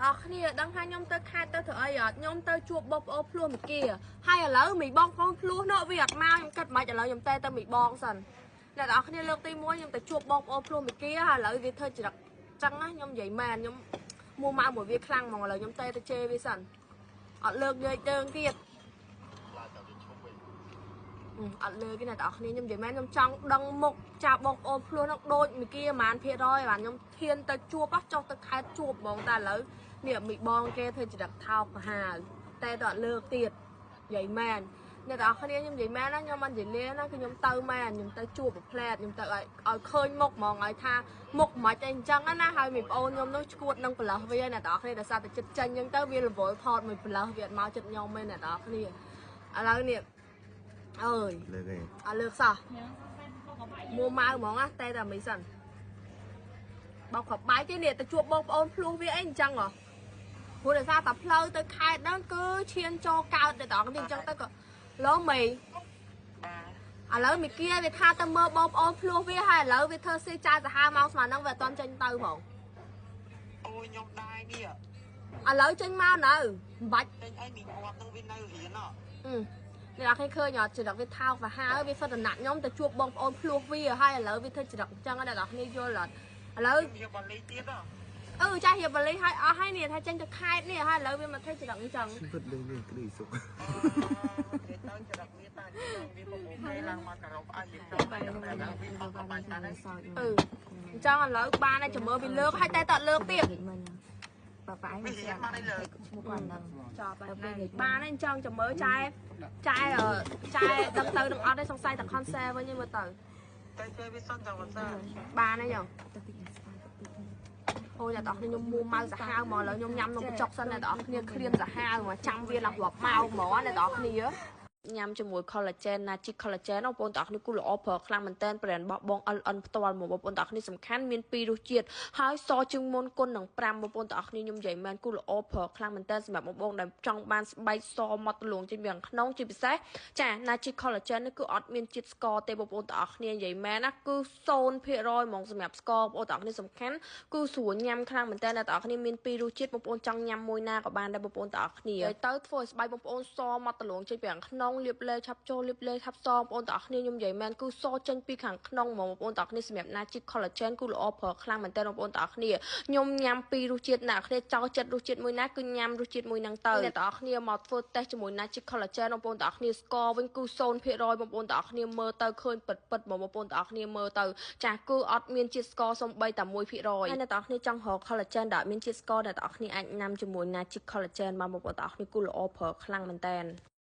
ទាំងអស់គ្នាដឹងថាខ្ញុំទៅខេត្តទៅធ្វើអីអត់ខ្ញុំទៅជួបបងប្អូនភ្លោះមីគាហើយឥឡូវមីបងប្អូនភ្លោះនោះវាអត់មកខ្ញុំគិតមិនឥឡូវខ្ញុំតែទៅមីបងសិនអ្នកទាំងអស់គ្នាលើកទី1ខ្ញុំទៅជួបបងប្អូនភ្លោះមីគាហើយឥឡូវវាធ្វើចរិតចឹងណាខ្ញុំនិយាយមែនខ្ញុំមួម៉ៅមួយវាខ្លាំងហ្មងឥឡូវខ្ញុំតែទៅជេរវាសិនអត់លើកយកជើងទៀតអត់លើកទេអ្នកទាំងអស់គ្នាខ្ញុំនិយាយមែនខ្ញុំចង់ដឹងមុខចាបងប្អូនភ្លោះនោះដូចមីគាប្រហែលភាគរយបាទខ្ញុំធានទៅជួបចុះទៅខេត្តជួបហ្មងតែឥឡូវនេះមីបងគេធ្វើចរិតថោកសាហាវតែទៅអត់លើកទៀតនិយាយមែនអ្នកទាំងអស់គ្នាខ្ញុំនិយាយមែនណាខ្ញុំមិននិយាយលេងណាគឺខ្ញុំទៅមែនខ្ញុំទៅជួបប្រផ្លែតខ្ញុំទៅឲ្យឃើញមុខហ្មងឲ្យថាមុខមិនអីអញ្ចឹងណាហើយមីប្អូនខ្ញុំនោះឈួតនឹងប្រឡោះវាអ្នកទាំងអស់គ្នាដោយសារតែចិត្តចេញអញ្ចឹងទៅវារវល់ថតមួយប្រឡោះវាអត់មកចិត្តខ្ញុំទេអ្នកទាំងអស់គ្នាឥឡូវនេះអើយ លើកឯង អត់លើកសោះមួម៉ៅហ្មងណាតែតែមិនសិនបោកគ្រាប់បែកទេនេះទៅជួបបងប្អូនភ្លោះវាអីអញ្ចឹងហ៎ព្រោះដោយសារតែផ្លូវទៅខេត្តហ្នឹងគឺឈានចូលកើតតែដល់នេះអញ្ចឹងទៅក៏លោមីឥឡូវមីគាវាថាទៅមើលបងប្អូនភ្លោះវាហើយឥឡូវវាធ្វើស៊ីចាយសាហាវមកស្មានហ្នឹងវាអត់ទាន់ចេញទៅហ្មង អូយខ្ញុំដែរនេះ ឥឡូវចេញមកនៅមិនបាច់ ចេញអីមីងាប់នឹងវានៅរៀនហ៎ អ្នកនរឃើញអត់ចរិតវាថោកសាហាវវាសិតតំណាក់ខ្ញុំទៅជួបបងប្អូនភ្លោះវាហើយឥឡូវវាធ្វើចរិតអញ្ចឹងអ្នកនរគ្នាយល់អត់ឥឡូវ វាបាលីទៀតហ៎ អឺចាស់រៀបបាលីហើយអស់ហើយនេះថាចេញទៅខេត្តនេះហើយឥឡូវវាមកធ្វើចរិតអញ្ចឹង ជីវិតលើនេះក្តីសុខ គេទៅចរិតវាតាវាប្រមូលគេឡើងមកការ៉ុបឲ្យវាទៅតែវាអត់ក៏បាច់តាដែរ អឺអញ្ចឹងឥឡូវបានតែចាំមើលវាលើកហើយតែតលើកទៀត ប៉ាប៉ាឯងមិនស្រាប់ឈ្មោះគាត់ហ្នឹង ចប់ហើយបានហើយអញ្ចឹងចាំមើលចែចែចែដឹងទៅនឹងអត់ទេសង្ស័យតែ concert វិញមើលទៅ តែជើវាសិនចាំមិនសិន បានហើយយ៉ាង ទៅទីស្វាទៅទី អូអ្នកទាំងអស់គ្នាខ្ញុំមួម៉ៅសាហាវហ្មងឥឡូវខ្ញុំញ៉ាំនំបញ្ចុកសិនអ្នកទាំងអស់គ្នាឃ្លានសាហាវហ្មងចាំវាឡើងរាប់ម៉ោងហ្មងអ្នកទាំងអស់គ្នាញ៉ាំជាមួយ collagen ណាជី collagen បងប្អូនទាំងអស់គ្នាគូល្អប្រើខ្លាំងមែនតើ brand របស់បង LN ផ្ទាល់មកបងប្អូនទាំងអស់គ្នាសំខាន់មានពីររសជាតិហើយសជាងមុនគុណនឹង5បងប្អូនទាំងអស់គ្នាខ្ញុំនិយាយមែនគូល្អប្រើខ្លាំងមែនតើសម្រាប់បងប្អូនដែលចង់បានស្បែកសមកទលងចេញពីខាងក្នុងជាពិសេសចាណាជី collagen នេះគឺអត់មានជាតិស្ករទេបងប្អូនទាំងអស់គ្នានិយាយមែនណាគឺ0%ហ្មងសម្រាប់ស្ករបងប្អូនទាំងអស់គ្នាសំខាន់គឺស្រួលញ៉ាំខ្លាំងមែនតើអ្នកទាំងអស់គ្នាមានពីររសជាតិបងប្អូនចង់ញ៉ាំមួយណាក៏បានដែរបងប្អូនទាំងអស់គ្នាហើយទៅធ្វើឲ្យស្បែកបងប្អូនសមកទលងចេញពីខាងក្នុងលាបលេឆាប់ចូលលាបលេឆាប់សបងប្អូនទាំងអស់គ្នាខ្ញុំនិយាយមែនគឺសចេញពីខាងក្នុងហ្មងបងប្អូនទាំងអស់គ្នាសម្រាប់ណាជី collagen គឺល្អប្រើខ្លាំងមែនតើបងប្អូនទាំងអស់គ្នាខ្ញុំញ៉ាំពីររសជាតិអ្នកគ្នាចោលចិត្តរសជាតិមួយណាគឺញ៉ាំរសជាតិមួយហ្នឹងទៅអ្នកទាំងអស់គ្នាមកធ្វើតេស្តជាមួយណាជី collagen បងប្អូនទាំងអស់គ្នាស្ករវិញគឺ0%បងប្អូនទាំងអស់គ្នាមើលទៅឃើញពិតពិតបងប្អូនទាំងអស់គ្នាមើលទៅចាស់គឺអត់មានជាតិស្ករសំបីតែ1%ហើយអ្នកទាំងអស់គ្នាចង់រក collagen ដែលអត់មានជាតិស្ករអ្នកទាំងអស់គ្នាអាចញ៉ាំជាមួយណាជី collagen មកបងប្អូនទាំងអស់គ្នាគឺល្អប្រើខ្លាំងមែនតើ។